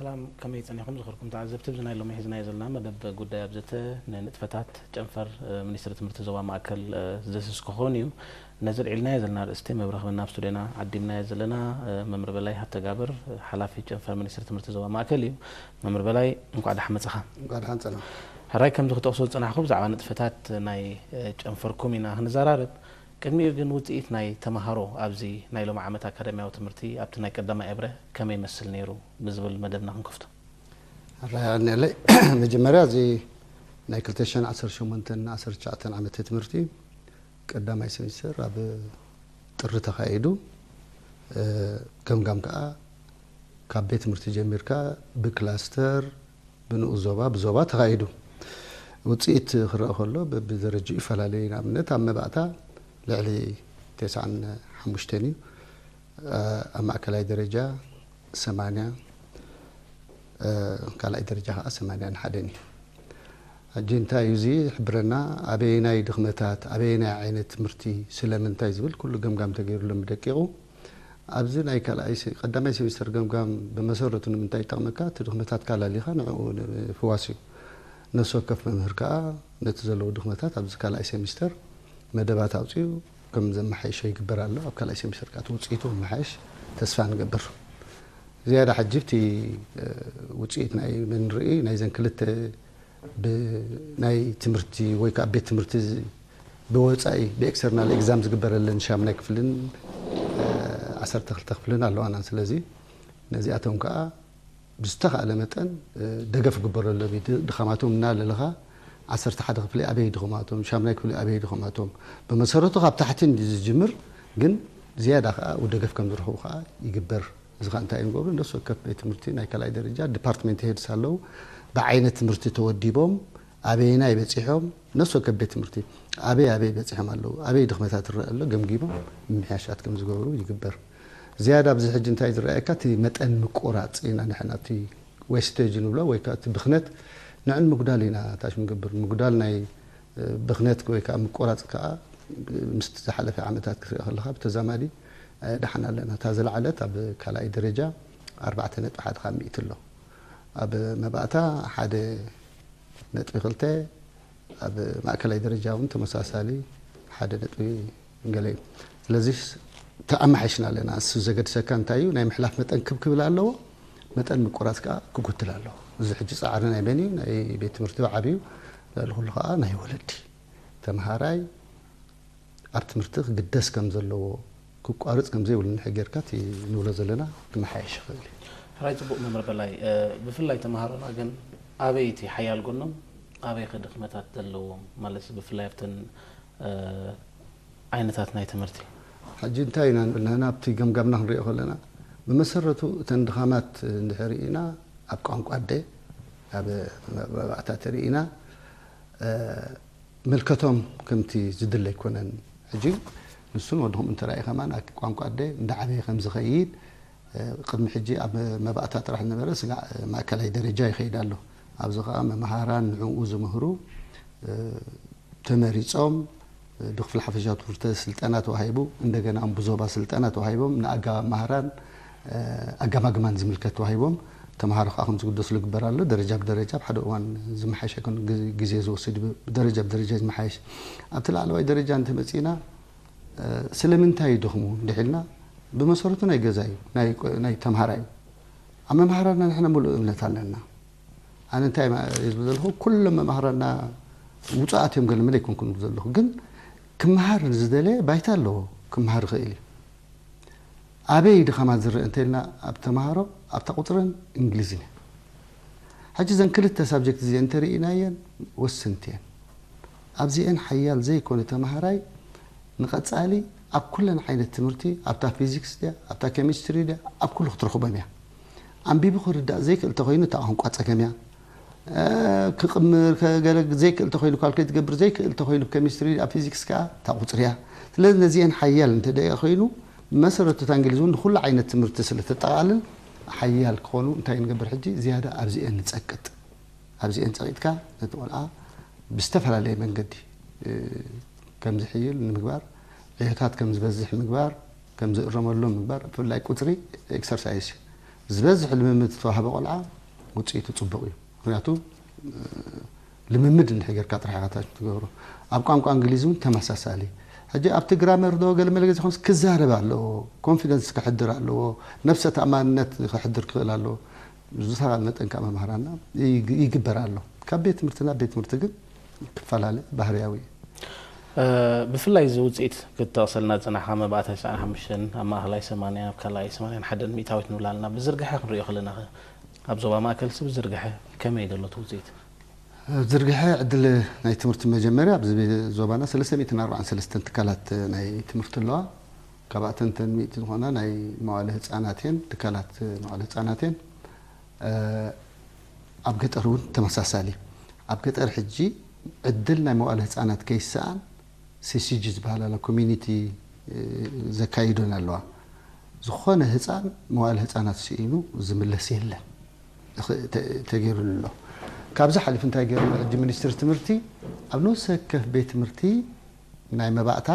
ሰላም፣ ከመይ ጸኒኹም ዝኸርኩም ተዓዘብቲ? ኣብዚ ናይ ሎሚ ሒዝናዮ ዘለና መደብ ጉዳይ ኣብ ዘተ ንንጥፈታት ጨንፈር፣ እ፣ ሚኒስትሪ ትምህርቲ ዞባ ማእከል፣ እ፣ ዝድህስስ ክኸውን እዩ። ነዚ ኣልዒልናዮ ዘለና ኣርእስቲ መብርሂ ክህበና ኣብ ስቱድዮና ዓዲምናዮ ዘለና፣ እ፣ መምህር በላይ ሃብተጋብር፣ እ፣ ሓላፊ ጨንፈር ሚኒስትሪ ትምህርቲ ዞባ ማእከል እዩ። መምህር በላይ፣ እንቋዕ ደሓን መጻኻ። እንቋዕ ደሓን ጸናሕ። ሕራይ፣ ከምዚ ክጠቕሶ ዝጸናሕኩ ብዛዕባ ንጥፈታት ናይ፣ እ፣ ጨንፈርኩም ኢና ክንዘራረብ። ቅድሚኡ ግን ውጽኢት ናይ ተማሃሮ ኣብዚ ናይ ሎሚ ዓመት ኣካዳሚያዊ ትምህርቲ ኣብቲ ናይ ቀዳማይ እብረ ከመይ ይመስል ነይሩ ብዝብል መደብና ክንከፍቶ። ሕራይ የቐንየለይ። መጀመርያ እዚ ናይ ክልተ ሽሕን ዓሰርተ ሸሞንተን ዓሰርተ ትሽዓተን ዓመተ ትምህርቲ ቀዳማይ ሴሚስተር ኣብ ጥሪ ተኻይዱ። እ፣ ገምጋም ከኣ ካብ ቤት ትምህርቲ ጀሚርካ ብክላስተር፣ ብንኡስ ዞባ፣ ብዞባ ተኻይዱ። ውጽኢት ክረኣ ከሎ በብደረጃኡ ይፈላለዩ። ንኣብነት ኣብ መባእታ ልዕሊ ተስዓን ሓሙሽተን እዩ። እ፣ ኣብ ማእከላይ ደረጃ ሰማንያ፣ እ፣ ካልኣይ ደረጃ ከኣ ሰማንያን ሓደን እዩ። ሕጂ እንታይ እዩ እዚ ዝሕብረና? ኣበየናይ ድኽመታት፣ ኣበየናይ ዓይነት ትምህርቲ፣ ስለምንታይ ዝብል ኩሉ ገምጋም ተገይሩሎም ብደቂቑ። ኣብዚ ናይ ካልኣይ ሴ-፣ ቀዳማይ ሴሚስተር ገምጋም ብመሰረቱ ንምንታይ ይጠቕመካ? እቲ ድኽመታትካ ኣላሊኻ ንዕኡ ንምፍዋስ እዩ። ነፍሲ ወከፍ መምህር ከኣ ነቲ ዘለዎ ድኽመታት ኣብዚ ካልኣይ ሴሚስተር መደባት ኣውጺኡ ከም ዘመሓይሾ ይግበር ኣሎ። ኣብ ካልኣይ ሴሚስተር ከኣ እቲ ውጽኢቱ ክመሓየሽ ተስፋ ንገብር። ዝያዳ ሕጂ እቲ፣ እ፣ ውጽኢት ናይ መንርኢ ናይዘን ክልተ ብ-፣ ናይ ትምህርቲ ወይ ከኣ ቤት ትምህርቲ ዝ-፣ ብወጻኢ ብኤክስተርናል ኤግዛም ዝግበረለን ሻምናይ ክፍልን፣ እ፣ ዓሰርተ ክልተ ክፍልን ኣለዋና። ስለዚ ነዚኣቶም ከኣ ብዝተኻእለ መጠን፣ እ፣ ደገፍ ክግበረሎም እዩ። ድ-፣ ድኻማቶም እናለለኻ ዓሰርተ ሓደ ክፍሊ ኣበይ ድኹማቶም፣ ሻምናይ ክፍሊ ኣበይ ድኹማቶም፣ ብመሰረቱ ካብ ታሕቲ እንዲ ዝጅምር፣ ግን ዝያዳ ከኣ ደገፍ ከም ዝረኽቡ ከኣ ይግበር። እዚ ከኣ እንታይ እዩ ንገብሮ? ነፍሲ ወከፍ ቤት ትምህርቲ ናይ ካልኣይ ደረጃ ዲፓርትመንት ሄድስ ኣለዉ። ብዓይነት ትምህርቲ ተወዲቦም፣ ኣበየናይ በጺሖም፣ ነፍሲ ወከፍ ቤት ትምህርቲ ኣበይ ኣበይ በጺሖም ኣለዉ፣ ኣበይ ድኽመታት ይረአ ኣሎ፣ ገምጊሞም ምምሕያሻት ከም ዝገብሩ ይግበር። ዝያዳ ኣብዚ ሕጂ እንታይ ዝረኣየካ? እቲ መጠን ምቁራጽ ኢና ንሕና፣ እቲ ዌስቴጅ ንብሎ ወይ ከኣ እቲ ብኽነት ንዕን ምጉዳል ኢና ታሽ ንገብር። ምጉዳል ናይ፣ እ፣ ብኽነት ወይ ከኣ ምቁራጽ ከኣ ምስቲ ዝሓለፈ ዓመታት ክትሪኦ ከለኻ ብተዛማዲ፣ እ፣ ደሓን ኣለና። እታ ዝለዓለት ኣብ ካልኣይ ደረጃ ኣርባዕተ ነጥቢ ሓደ ካብ ሚእቲ ኣሎ። ኣብ መባእታ ሓደ ነጥቢ ክልተ፣ ኣብ ማእከላይ ደረጃ እውን ተመሳሳሊ ሓደ ነጥቢ ገለ እዩ። ስለዚ ተኣማሒሽና ኣለና። እሱ ዘገድሰካ እንታይ እዩ? ናይ ምሕላፍ መጠን ክብ ክብል ኣለዎ፣ መጠን ምቁራጽ ከኣ ክጉድል ኣለዎ። እዚ ሕጂ ጻዕሪ ናይ መን እዩ? ናይ ቤት ትምህርቲ ብዓብዩ፣ ልዕሊ ኩሉ ከኣ ናይ ወለዲ። ተመሃራይ ኣብ ትምህርቲ ክግደስ ከም ዘለዎ፣ ክቋርጽ ከም ዘይብሉ እንድሕር ጌርካ፣ እቲ ንብሎ ዘለና ክመሓየሽ ይኽእል እዩ። ሕራይ፣ ጽቡቕ መምህር በላይ፣ እ፣ ብፍላይ ተመሃሮና ግን ኣበይ እቲ ሓያል ጎኖም፣ ኣበይ ከ ድኽመታት ዘለዎም፣ ማለት ብፍላይ ኣብተን፣ እ፣ ዓይነታት ናይ ትምህርቲ? ሕጂ እንታይ ኢና ንብል ንሕና ኣብቲ ገምጋምና ክንሪኦ ከለና፣ ብመሰረቱ እተን ድኻማት እንድሕር ርኢና፣ ኣብ ቋንቋ ኣደ፣ ኣብ መባእታ ተርኢና፣ እ፣ ምልከቶም ከምቲ ዝድለ ኣይኮነን። ሕጂ ንሱን ወድኹም እንተ ርኣዩ ከማን ኣብ ቋንቋ ኣደ እንዳዓበየ ከም ዝኸይድ፣ እ፣ ቅድሚ ሕጂ ኣብ መባእታ ጥራሕ ዝነበረ ስጋዕ ማእከላይ ደረጃ ይኸይድ ኣሎ። ኣብዚ ኸኣ መምሃራን ንዕኡ ዝምህሩ፣ እ፣ ተመሪጾም፣ እ፣ ብክፍሊ ሓፈሻዊ ትምህርቲ ስልጠና ተዋሂቡ፣ እንደገና እምብዞባ ስልጠና ተዋሂቦም፣ ንኣጋ መሃራን፣ እ፣ ኣጋማግማን ዝምልከት ተዋሂቦም፣ ተምሃሮ ከኣ ከም ዝግደስሉ ይግበር ኣሎ። ደረጃ ብደረጃ ኣብ ሓደ እዋን ዝመሓየሽ ኣይኮነን፣ ግዜ፣ ግዜ ዝወስድ እዩ። ብደረጃ ብደረጃ ዝመሓየሽ። ኣብቲ ላዕለዋይ ደረጃ እንተመጺእና፣ እ፣ ስለምንታይ ይደኽሙ እንድሕልና፣ ብመሰረቱ ናይ ገዛ እዩ፣ ናይ፣ ናይ ተምሃራይ እዩ። ኣብ መምሃራና ንሕና ምሉእ እምነት ኣለና። ኣነ እንታይ ማ-፣ እየ ዝብል ዘለኹ፣ ኩሎም መምሃራና ውጹኣት እዮም ገለ መለ ኣይኮንኩን ዝብል ዘለኹ። ግን ክመሃር ዝደለየ ባይታ ኣለዎ፣ ክመሃር ይኽእል እዩ። ኣበይ ድኻማት ዝረአ እንተኢልና፣ ኣብ ተምሃሮ፣ ኣብታ ቁጽርን እንግሊዝን እዩ። ሕጂ እዘን ክልተ ሳብጀክት እዚአን እንተርኢናየን ወሰንቲ እየን። ኣብዚአን ሓያል ዘይኮነ ተምሃራይ ንቐጻሊ ኣብ ኩለን ዓይነት ትምህርቲ፣ ኣብታ ፊዚክስ ድያ፣ ኣብታ ኬሚስትሪ ድያ፣ ኣብ ኩሉ ክትረኽቦም እያ። ኣንቢቡ ክርዳእ ዘይክእል ተኾይኑ እታ ቋንቋ ጸገም እያ። እ፣ ክቕምር፣ ከ-፣ ገለ ዘይክእል ተኾይኑ፣ ካልኩሌት ክገብር ዘይክእል ተኾይኑ፣ ኬሚስትሪ፣ ኣብ ፊዚክስ ከኣ እታ ቁጽሪ እያ። ስለዚ ነዚአን ሓያል እንተ ደኣ ኮይኑ፣ ብመሰረቱ እታ እንግሊዝ እውን ንኹሉ ዓይነት ትምህርቲ ስለ ተጠቓልል፣ ሓያል ክኾኑ እንታይ ንገብር ሕጂ? ዝያዳ ኣብዚአን ንጸቅጥ። ኣብዚአን ጸቂጥካ ነቲ ቆልዓ ብዝተፈላለየ መንገዲ፣ እ፣ ከም ዝሕይል ንምግባር፣ ዕዮታት ከም ዝበዝሕ ምግባር፣ ከም ዝእረመሎም ምግባር፣ ብፍላይ ቁጽሪ ኤክሰርሳይዝ እዩ። ዝበዝሕ ልምምድ ዝተዋህበ ቆልዓ ውፅኢቱ ፅቡቕ እዩ። ምክንያቱ ልምምድ እንድሕር ጌርካ ጥራሕ ኢኻ ታች ትገብሮ። ኣብ ቋንቋ እንግሊዝ እውን ተመሳሳሊ። ሕጂ ኣብቲ ግራመር ዶ ገለመለ ግዜ ኾንስ ክዛረብ ኣለዎ፣ ኮንፊደንስ ክሕድር ኣለዎ፣ ነብሰ ተኣማንነት ክሕድር ክኽእል ኣለዎ። ብዝተኻል መጠን ካብ መምህራንና ይግ- ይግበር ኣሎ። ካብ ቤት ትምህርቲ ናብ ቤት ትምህርቲ ግን ክፈላለ ባህርያዊ እዩ። ብፍላይ እዚ ውፅኢት ክትጠቕሰልና ዝፀናሕካ መባእታ ተስዓን ሓሙሽተን ኣብ ማእኸላይ ሰማንያ ኣብ ካልኣይ ሰማንያን ሓደን ሚእታዊት ንብላ ኣለና። ብዝርግሐ ክንሪኦ ከለና ኣብ ዞባ ማእከል ሲ ብዝርግሐ ከመይ ዘሎ እቲ ውፅኢት? ዝርግሐ ዕድል ናይ ትምህርቲ መጀመርያ ኣብዚ ዞባና ሰለስተ ሚእትን ኣርባዓን ሰለስተን ትካላት ናይ ትምህርቲ ኣለዋ። ካብኣተን እተን ሚእቲ ዝኾና ናይ መዋለ ህፃናት እየን፣ ትካላት መዋለ ህፃናት እየን። ኣብ ገጠር እውን ተመሳሳሊ። ኣብ ገጠር ሕጂ ዕድል ናይ መዋለ ህፃናት ከይሰኣን ሲሲጂ ዝበሃል ኣሎ፣ ኮሚኒቲ ዘካይዶን ኣለዋ። ዝኾነ ህፃን መዋለ ህፃናት ስኢኑ ዝምለስ የለን። ተገይሩሉ ኣሎ። ካብዚ ሓሊፉ እንታይ ገይሩ ሕጂ ሚኒስትሪ ትምህርቲ ኣብ ነፍሲ ወከፍ ቤት ትምህርቲ ናይ መባእታ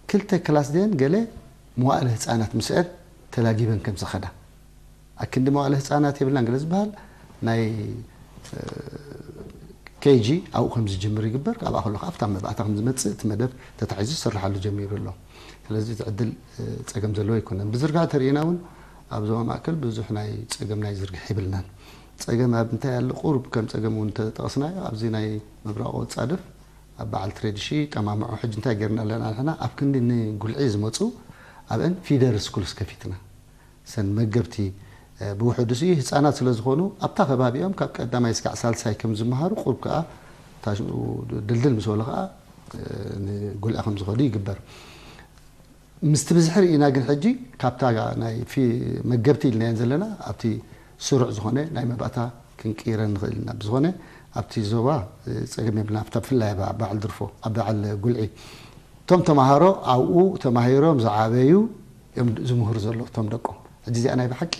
ክልተ ክላስ ደን ገለ መዋእለ ህፃናት ምስአን ተላጊበን ከም ዝኸዳ ኣክንዲ መዋእለ ህፃናት የብልናን ገለ ዝበሃል ናይ ኬጂ ኣብኡ ከም ዝጅምር ይግበር። ካብኣ ከሎ ኣብታ መባእታ ከም ዝመፅእ እቲ መደብ ተታሒዙ ዝስርሓሉ ጀሚሩ ኣሎ። ስለዚ እቲ ዕድል ፀገም ዘለዎ ኣይኮነን። ብዝርጋሕ ተርእና እውን ኣብ ዞባ ማእከል ብዙሕ ናይ ፀገም ናይ ዝርግሕ የብልናን። ፀገም ኣብ እንታይ ኣሎ? ቁሩብ ከም ፀገም እውን ተጠቕስናዮ ኣብዚ ናይ ምብራቕ ጻድፍ ኣብ በዓል ትሬድሺ ጠማምዖ ሕጂ እንታይ ገርና ኣለና ንሕና ኣብ ክንዲ ንጉልዒ ዝመፁ ኣብአን ፊደር ስኩልስ ከፊትና ሰን መገብቲ ብውሕዱ ሲ ህፃናት ስለ ዝኾኑ ኣብታ ከባቢኦም ካብ ቀዳማይ እስካዕ ሳልሳይ ከም ዝመሃሩ ቁሩብ ከዓ ድልድል ምስ በሉ ከዓ ንጉልዒ ከም ዝኸዱ ይግበር። ምስቲ ብዝሒ ርኢና ግን ሕጂ ካብታ ናይ መገብቲ ኢልናየን ዘለና ኣብቲ ስሩዕ ዝኾነ ናይ መባእታ ክንቅይረን ንኽእል ኢና። ብዝኾነ ኣብቲ ዞባ ፀገም የብልና። ኣብታ ብፍላይ ኣብ በዓል ድርፎ ኣብ በዓል ጉልዒ እቶም ተምሃሮ ኣብኡ ተማሂሮም ዝዓበዩ እዮም ዝምህሩ ዘለዉ እቶም ደቆም። ሕጂ እዚኣ ናይ ብሓቂ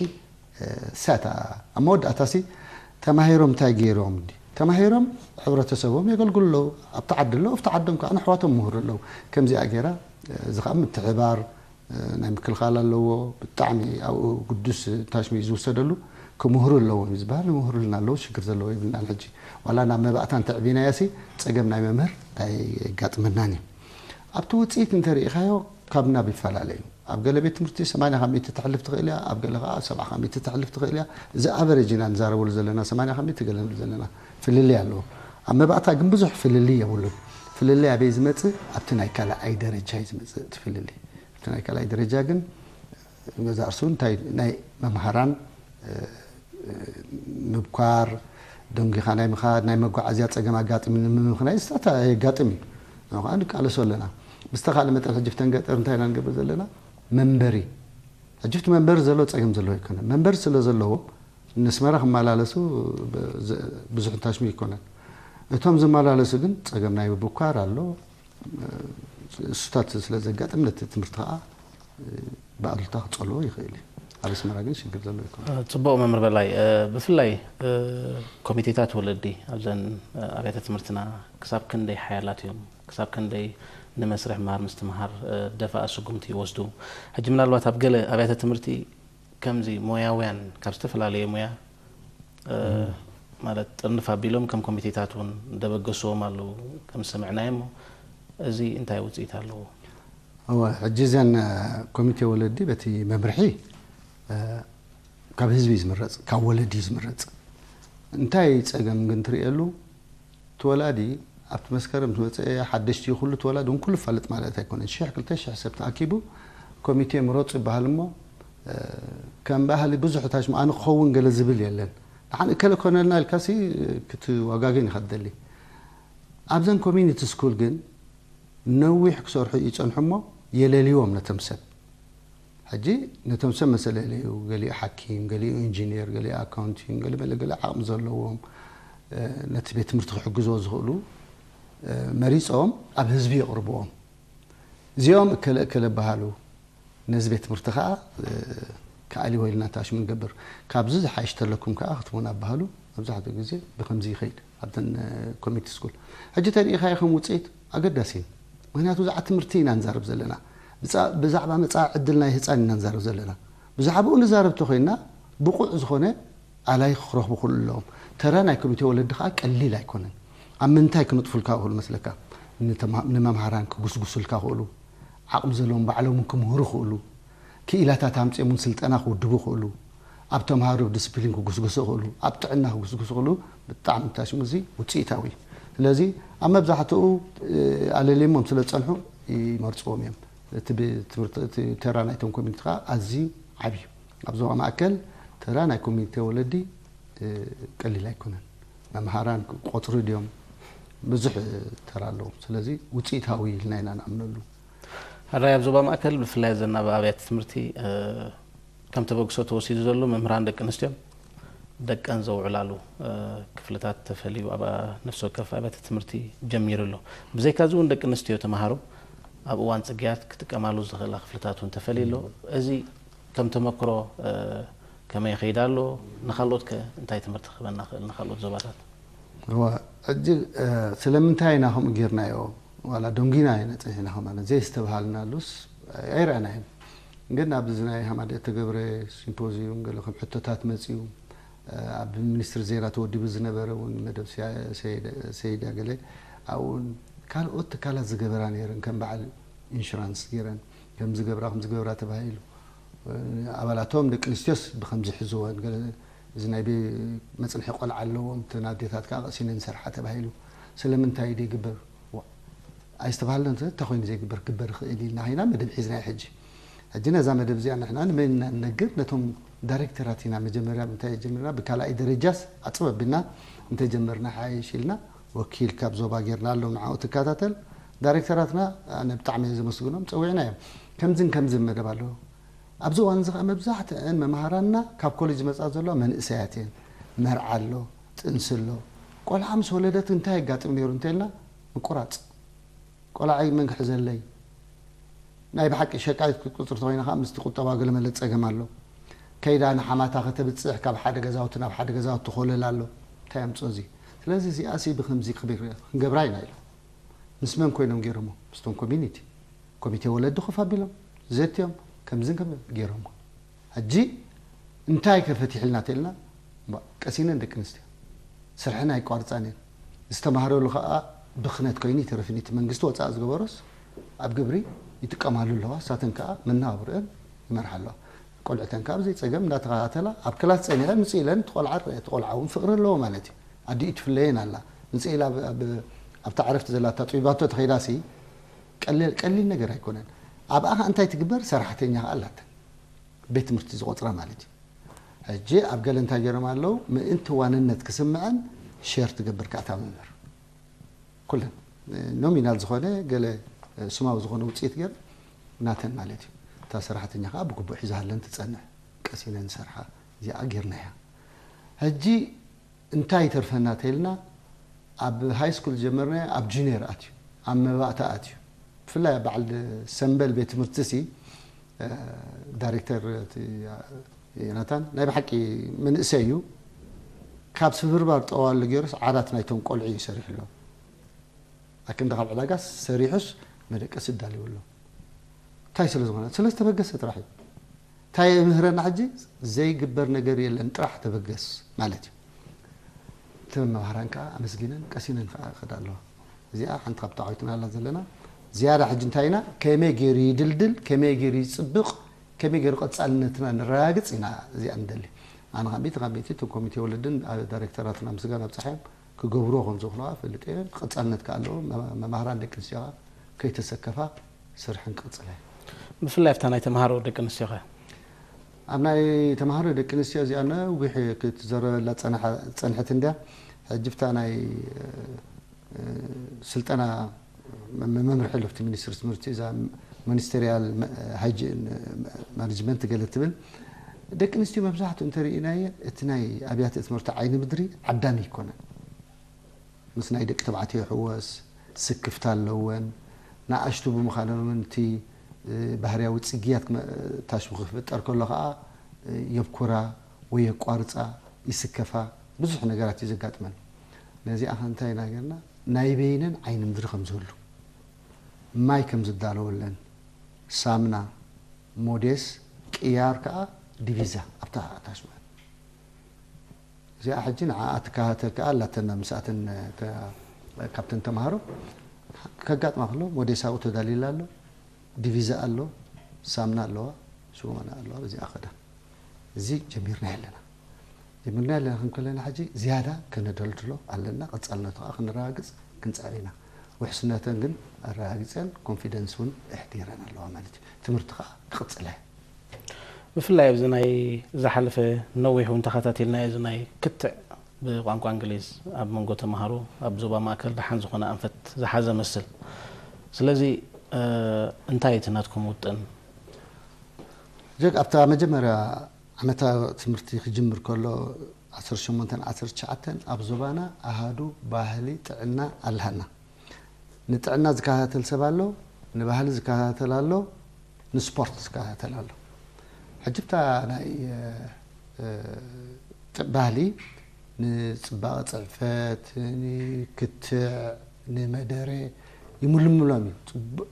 ሳታ ኣብ መወዳእታ ሲ ተማሂሮም እንታይ ገይሮም እንዲ ተማሂሮም ሕብረተሰቦም የገልግሉ ኣለዉ። ኣብቲ ዓዲ ኣለዉ ኣብቲ ዓዶም ከዓ ንኣሕዋቶም ምህሩ ኣለዉ። ከምዚኣ ገይራ እዚ ከዓ ምትሕባር ናይ ምክልኻል ኣለዎ። ብጣዕሚ ኣብኡ ግዱስ ታሽሚ ዝውሰደሉ ክምህሩ ኣለዎም እዩ ዝበሃል። ይምህሩልና ኣለዉ ሽግር ዘለዎ የብልናን። ሕጂ ዋላ ናብ መባእታ እንተዕቢናዮ ሲ ፀገም ናይ መምህር ኣየጋጥመናን እዩ። ኣብቲ ውፅኢት እንተርኢኻዮ ካብ ናብ ይፈላለ እዩ። ኣብ ገለ ቤት ትምህርቲ ሰማንያ ካብ ሚእቲ ተሕልፍ ትኽእል እያ፣ ኣብ ገለ ከዓ ሰብዓ ካብ ሚእቲ ተሕልፍ ትኽእል እያ። እዚ ኣቨሬጅ ኢና ንዛረበሉ ዘለና፣ ሰማንያ ካብ ሚእቲ ገለ ንብል ዘለና ፍልልይ ኣለዎ። ኣብ መባእታ ግን ብዙሕ ፍልልይ የብሉን። ፍልልይ ኣበይ ዝመፅእ? ኣብቲ ናይ ካልኣይ ደረጃ እዩ ዝመፅእ እቲ ፍልልይ። ኣብቲ ናይ ካልኣይ ደረጃ ግን ገዛ እርሱ እንታይ ናይ መምሃራን ምብኳር፣ ደንጊኻ ናይ ምኻድ፣ ናይ መጓዓዝያ ፀገም ኣጋጢሙ ንምምኽናይ ስታታ የጋጥም እዩ። ንኡ ከዓ ንቃለሶ ኣለና። ብዝተኻለ መጠን ሕጂ ፍተን ገጠር እንታይ ኢና ንገብር ዘለና? መንበሪ። ሕጂ ፍቲ መንበሪ ዘለዎ ፀገም ዘለዎ ኣይኮነን። መንበሪ ስለ ዘለዎ ንስመራ ክመላለሱ ብዙሕ ታሽሚ ኣይኮነን። እቶም ዝመላለሱ ግን ፀገም ናይ ምብኳር ኣሎ። እሱታት ስለ ዘጋጥም ነቲ ትምህርቲ ከዓ ብኣሉታ ክፀልዎ ይኽእል እዩ። ኣብ ኣስመራ ግን ሽግር ዘሎ ይኮነ። ፅቡቕ መምህር በላይ፣ ብፍላይ ኮሚቴታት ወለዲ ኣብዘን ኣብያተ ትምህርትና ክሳብ ክንደይ ሓያላት እዮም? ክሳብ ክንደይ ንመስርሕ ምሃር ምስትምሃር ደፋኣ ስጉምቲ ይወስዱ? ሕጂ ምናልባት ኣብ ገለ ኣብያተ ትምህርቲ ከምዚ ሞያውያን ካብ ዝተፈላለየ ሞያ ማለት ጥርንፍ ኣቢሎም ከም ኮሚቴታት እውን ደበገስዎም ኣለዉ ከም ዝሰምዕናዮ እሞ እዚ እንታይ ውፅኢት ኣለዎ? እወ ሕጂ እዘን ኮሚቴ ወለዲ በቲ መምርሒ ካብ ህዝቢ እዩ ዝምረፅ፣ ካብ ወለዲ እዩ ዝምረፅ። እንታይ ፀገም ግን ትርእየሉ እቲ ወላዲ ኣብቲ መስከረም ዝመፀ ሓደሽቲ እዩ ኩሉ እቲ ወላዲ እውን ኩሉ ፋልጥ ማለት ኣይኮነን። ሽሕ ክልተ ሽሕ ሰብ ተኣኪቡ ኮሚቴ ምረፁ ይበሃል እሞ ከም ባህሊ ብዙሕ ታሽሙ ኣነ ክኸውን ገለ ዝብል የለን። ንሓን እከለ ኮነልና ኢልካሲ ክትዋጋገን ኢኻ ትደሊ። ኣብዘን ኮሚኒቲ ስኩል ግን ነዊሕ ክሰርሑ ይፀንሑ እሞ የለልዎም ነቶም ሰብ። ሕጂ ነቶም ሰብ መሰለለዩ ገሊኡ ሓኪም፣ ገሊኡ ኢንጂኒር፣ ገሊኡ ኣካውንቲንግ፣ ገለ መለ ገለ ዓቕሚ ዘለዎም ነቲ ቤት ትምህርቲ ክሕግዝዎ ዝኽእሉ መሪፆም ኣብ ህዝቢ የቕርብዎም። እዚኦም እከለ እከለ በሃሉ ነዚ ቤት ትምህርቲ ከዓ ክኣልዎ ኢልና ታሽሙ ንገብር። ካብዚ ዝሓይሽ ተለኩም ከዓ ክትቡና በሃሉ መብዛሕትኡ ግዜ ብከምዚ ይኸይድ ኣብተን ኮሚኒቲ ስኩል። ሕጂ ተሪኢኻዮ ከም ውፅኢት ኣገዳሲ እዩ። ምክንያቱ ብዛዕባ ትምህርቲ ኢና ንዛረብ ዘለና። ብዛዕባ መፃኢ ዕድል ናይ ህፃን ኢና ንዛረብ ዘለና። ብዛዕባኡ ንዛረብ ተኮይንና ብቑዕ ዝኾነ ኣላይ ክረኽቡ ክእሉ ኣለዎም። ተራ ናይ ኮሚቴ ወለዲ ከዓ ቀሊል ኣይኮነን። ኣብ ምንታይ ክነጥፉልካ ክእሉ መስለካ? ንመምሃራን ክጉስጉሱልካ ክእሉ፣ ዓቕሚ ዘለዎም ባዕሎም ክምህሩ ክእሉ፣ ክኢላታት ኣምፅኦም ስልጠና ክውድቡ ክእሉ፣ ኣብ ተምሃሮ ዲስፕሊን ክጉስጉሱ ክእሉ፣ ኣብ ጥዕና ክጉስጉሱ ክእሉ። ብጣዕሚ ታሽሙ እዚ ውፅኢታዊ። ስለዚ ኣብ መብዛሕትኡ ኣለልዮሞም ስለ ዝፀንሑ ይመርፅዎም እዮም። እቲ ተራ ናይቶም ኮሚኒቲ ከዓ ኣዝዩ ዓብዩ። ኣብ ዞባ ማእከል ተራ ናይ ኮሚኒቲ ወለዲ ቀሊል ኣይኮነን። መምሃራን ቆፅሪ ድዮም ብዙሕ ተራ ኣለዎም። ስለዚ ውፅኢታዊ ኢልና ኢና ንኣምነሉ። ሕራይ ኣብ ዞባ ማእከል ብፍላይ ዘናብ ኣብያተ ትምህርቲ ከም ተበግሶ ተወሲዱ ዘሎ መምህራን ደቂ ኣንስትዮን ደቀን ዘውዕላሉ ክፍልታት ተፈልዩ ኣብ ነፍሲ ወከፍ ኣብያተ ትምህርቲ ጀሚሩ ኣሎ። ብዘይካዚ እውን ደቂ ኣንስትዮ ተምሃሮ ኣብ እዋን ፅግያት ክጥቀማሉ ዝኽእላ ክፍልታት እውን ተፈልዩ ኣሎ። እዚ ከም ተመክሮ ከመይ ይኸይድ ኣሎ? ንካልኦት ከ እንታይ ትምህርቲ ክህበና ክእል ንካልኦት ዞባታት? እዋ ሕጂ ስለምንታይ ኢና ከምኡ ጌርናዮ? ዋላ ዶንጊና ኢና ጸኒሕና ከማና ዘይስተብሃልናሉስ ኣይረኣናዮን። ግን ኣብዚ ናይ ሃማደ እተገብረ ሲምፖዚዩም ገለ ከም ሕቶታት መጺኡ ኣብ ሚኒስትሪ ዜና ተወዲቡ ዝነበረ እውን መደብ ሰይዳ ገለ ኣብኡን ካልኦት ትካላት ዝገበራ ነይረን ከም በዓል ኢንሹራንስ ገይረን ከም ዝገብራ ከም ዝገብራ ተባሂሉ ኣባላቶም ደቂ ኣንስትዮስ ብከምዚ ሕዝወን እዚ ናይ መፅንሒ ቆልዓ ኣለዎም እተን ኣዴታት ከዓ ቀሲነን ይሰርሓ ተባሂሉ ስለምንታይ ደይግበር ኣይስተባሃልናን እንታይ ኮይኑ ዘይግበር ክግበር ይኽእል ኢልና ኢና መደብ ሒዝና ሕጂ ሕጂ ነዛ መደብ እዚኣ ንሕና ንመን ኢና ንነግር ነቶም ዳይሬክተራት ኢና መጀመርያ እንታይ ጀሚርና ብካልኣይ ደረጃስ ኣፅበብ ቢልና እንተጀመርና ሓይሽ ኢልና ወኪል ካብ ዞባ ጌርና ኣለዉ ንዓኡ ትከታተል ዳይሬክተራትና ኣነ ብጣዕሚ እየ ዘመስግኖም ፀዊዕና እዮም ከምዝን ከምዝን መደብ ኣለዎ ኣብዚ እዋን እዚ ከዓ መብዛሕትአን መምሃራንና ካብ ኮሌጅ ዝመፃ ዘለዋ መንእሰያት እየን መርዓ ኣሎ ጥንሲ ኣሎ ቆልዓ ምስ ወለደት እንታይ የጋጥም ነይሩ እንተልና ምቁራፅ ቆልዓይ መን ክሕዘለይ ናይ ብሓቂ ሸቃይት ክትቁፅር ተኮይና ከዓ ምስቲ ቁጠባ ገለመለ ፀገም ኣሎ ከይዳ ንሓማታ ከተብፅሕ ካብ ሓደ ገዛውቲ ናብ ሓደ ገዛውቲ ኮለል ኣሎ እንታይ ኣምፅኦ እዚ ስለዚ እዚኣሲ ብከምዚ ክብር ክንገብራ ኢና ኢሎም ምስ መን ኮይኖም ገይሮሞ ምስቶም ኮሚኒቲ ኮሚቴ ወለዲ ኮፍ ኣቢሎም ዘትዮም ከምዝን ከም ገይሮሞ ሕጂ እንታይ ከፈቲሕልና ተልና ቀሲነን ደቂ ኣንስትዮ ስርሐን ኣይቋርፃን እየን ዝተማህረሉ ከዓ ብክነት ኮይኑ ይተረፍን እቲ መንግስቲ ወፃእ ዝገበሮስ ኣብ ግብሪ ይጥቀማሉ ኣለዋ ሳተን ከዓ መናባብርአን ይመርሓ ኣለዋ ቆልዕተን ከዓ ብዘይ ፀገም እንዳተኸታተላ ኣብ ክላስ ፀኒሐ ምፅእ ኢለን ትቆልዓ ትቆልዓ እውን ፍቅሪ ኣለዎ ማለት እዩ ኣዲኡ ትፍለየን ኣላ ምፅእ ኢላ ኣብታ ዕረፍቲ ዘላታ ጡይባቶ ተኸይዳሲ ቀሊል ነገር ኣይኮነን ኣብኣ ከዓ እንታይ ትግበር ሰራሕተኛ ከዓ ኣላተን ቤት ትምህርቲ ዝቆፅራ ማለት እዩ ሕጂ ኣብ ገለ እንታይ ገይሮም ኣለዉ ምእንቲ ዋንነት ክስምዐን ሸር ትገብር ከዓ እታ መምህር ኩለን ኖሚናል ዝኾነ ገለ ስማዊ ዝኾነ ውፅኢት ገይር ናተን ማለት እዩ እታ ሰራሕተኛ ከዓ ብግቡእ ሒዛሃለን ትፀንሕ ቀሲነን ዝሰርሓ እዚኣ ጌርናያ ሕጂ እንታይ ይተርፈና ተይልና ኣብ ሃይ ስኩል ዝጀመርናዮ ኣብ ጁኒየር ኣትዩ ኣብ መባእታ ኣትዩ ብፍላይ ኣብ በዓል ሰንበል ቤት ትምህርቲ ሲ ዳይሬክተር ዮናታን ናይ ብሓቂ መንእሰይ እዩ ካብ ስብርባር ጠዋሉ ገይሩስ ዓራት ናይቶም ቆልዑ እዩ ሰሪሑ ኣሎ ኣክንዲ ካብ ዕዳጋስ ሰሪሑስ መደቀሲ ዳልዩ ኣሎ እንታይ ስለ ዝኾነ ስለ ዝተበገሰ ጥራሕ እዩ እንታይ ምህረና ሕጂ ዘይግበር ነገር የለን ጥራሕ ተበገስ ማለት እዩ እተን መምሃራን ከዓ ኣመስጊነን ቀሲነን ከዓ ይኸዳ ኣለዋ እዚኣ ሓንቲ ካብ ተዓዊትና ኣላ ዘለና ዝያዳ ሕጂ እንታይ ኢና ከመይ ገይሩ ይድልድል ከመይ ገይሩ ይፅብቕ ከመይ ገይሩ ቀፃልነትና ንረጋግፅ ኢና እዚኣ ንደሊ ኣነ ካብ ቤት ካብ ቤት እቶም ኮሚቴ ወለድን ዳይሬክተራትና ምስጋና ኣብፀሓዮም ክገብርዎ ከም ዝኽእሉ ፈልጥ እየ ቀፃልነት ከዓ ኣለዎ መማህራን ደቂ ኣንስትዮ ከዓ ከይተሰከፋ ስርሐን ክቕፅላ እየ ብፍላይ ኣብታ ናይ ተምሃሮ ደቂ ኣንስትዮ ከ ኣብ ናይ ተምሃሮ ደቂ ኣንስትዮ እዚኣ ነዊሕ ክትዘረበላ ፀንሐት እንድያ ሕጂ ብታ ናይ ስልጠና መምርሒ ለፍቲ ሚኒስትሪ ትምህርቲ እዛ ሚኒስትሪያል ሃይጂን ማኔጅመንት ገለ ትብል ደቂ ኣንስትዮ መብዛሕትኡ እንተርኢናየ እቲ ናይ ኣብያተ ትምህርቲ ዓይኒ ምድሪ ዓዳሚ ይኮነን ምስ ናይ ደቂ ተባዕትዮ ይሕወስ ስክፍታ ኣለወን ንኣሽቱ ብምዃኖምን እቲ ባህርያዊ ፅግያት ታሽሙ ክፍጠር ከሎ ከዓ የብኩራ ወይ የቋርፃ ይስከፋ ብዙሕ ነገራት እዩ ዘጋጥመን ነዚኣ ከ እንታይ ኢና ገርና ናይ በይነን ዓይኒ ምድሪ ከም ዝህሉ ማይ ከም ዝዳለወለን ሳምና ሞዴስ ቅያር ከዓ ዲቪዛ ኣብታ ታሽማ እዚኣ ሕጂ ንዓኣ ትከታተል ከኣ ኣላተና ምስኣተን ተ- ካብተን ተምሃሮ ከጋጥማ ከሎ ሞዴሳኡ ተዳልዩላ ኣሎ፣ ዲቪዛ ኣሎ፣ ሳምና ኣለዋ፣ ሽወና ኣለዋ። በዚኣ ከዳ እዚ ጀሚርና ኣለና ጀሚርና ኣለና ክንከለና ሕጂ ዝያዳ ከነደልድሎ ኣለና። ቀጻልነቱ ከዓ ክንረጋግጽ ክንጽዕር ኢና። ውሕስነተን ግን ኣረጋጊጸን ኮንፊደንስ እውን ኣሕዲረን ኣለዋ ማለት እዩ። ትምህርቲ ከዓ ክቕጽል እየ። ብፍላይ ኣብዚ ናይ ዝሓለፈ ነዊሕ እውን ተኸታቲልና እዚ ናይ ክትዕ ብቋንቋ እንግሊዝ ኣብ መንጎ ተምሃሮ ኣብ ዞባ ማእከል ደሓን ዝኾነ ኣንፈት ዝሓዘ መስል። ስለዚ እንታይ እቲ ናትኩም ውጥን? ጀግ ኣብታ መጀመርያ ዓመታ ትምህርቲ ክጅምር ከሎ ዓሰርተ ሸሞንተ ዓሰርተ ትሽዓተ ኣብ ዞባና ኣሃዱ ባህሊ ጥዕና ኣለሃና። ንጥዕና ዝከታተል ሰብ ኣሎ፣ ንባህሊ ዝከታተል ኣሎ፣ ንስፖርት ዝከታተል ኣሎ። ሕጅብታ ናይ ባህሊ ንፅባቐ ፅሕፈት፣ ንክትዕ፣ ንመደረ ይምልምሎም እዩ።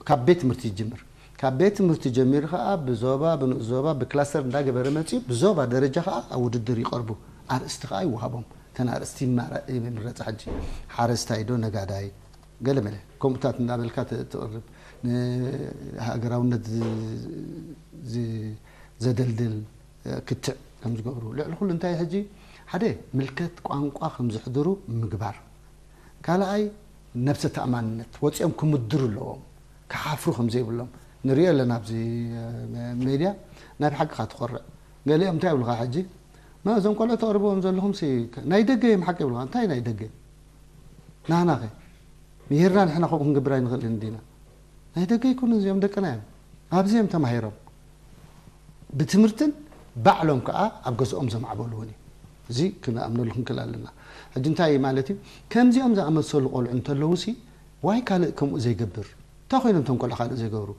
ካብ ቤት ትምህርቲ ይጅምር። ካብ ቤት ትምህርቲ ጀሚሩ ከዓ ብዞባ ብንኡስ ዞባ ብክላስተር እንዳገበረ መፅኡ ብዞባ ደረጃ ከዓ ኣብ ውድድር ይቐርቡ። ኣርእስቲ ከዓ ይወሃቦም። እተን ኣርእስቲ ይምረፃ። ሕጂ ሓረስታይ ዶ ነጋዳይ፣ ገለመለ ከምኡታት እንዳበልካ ትቕርብ። ንሃገራውነት ዘደልድል ክትዕ ከም ዝገብሩ ልዕሊ ኩሉ እንታይ ሕጂ ሓደ ምልከት ቋንቋ ከም ዝሕድሩ ምግባር፣ ካልኣይ ነብሰ ተኣማንነት ወፂኦም ክምድሩ ኣለዎም፣ ክሓፍሩ ከም ዘይብሎም ንሪኦ ኣለና ኣብዚ ሜድያ። ናይ ብሓቂ ካ ትኾርዕ። ገሊኦም እንታይ ይብሉካ ሕጂ፣ እዞም ቆልዑ ተቕርብዎም ዘለኹም ናይ ደገ እዮም ሓቂ ይብሉካ። እንታይ ናይ ደገ ናህናኸ ምሂርና ንሕና ከምኡ ክንገብር ኣይንኽእልን ዲና? ናይ ደገ ኣይኮኑን እዚኦም ደቅና እዮም። ኣብዚ እዮም ተማሂሮም ብትምህርትን ባዕሎም ከዓ ኣብ ገዝኦም ዘማዕበሉ እውን እዩ። እዚ ክንኣምነሉ ክንክእል ኣለና። ሕጂ እንታይ እዩ ማለት እዩ? ከምዚኦም ዝኣመሰሉ ቆልዑ እንተለዉ ሲ ዋይ ካልእ ከምኡ ዘይገብር እንታይ ኮይኖም እቶም ቆልዑ ካልእ ዘይገብሩ?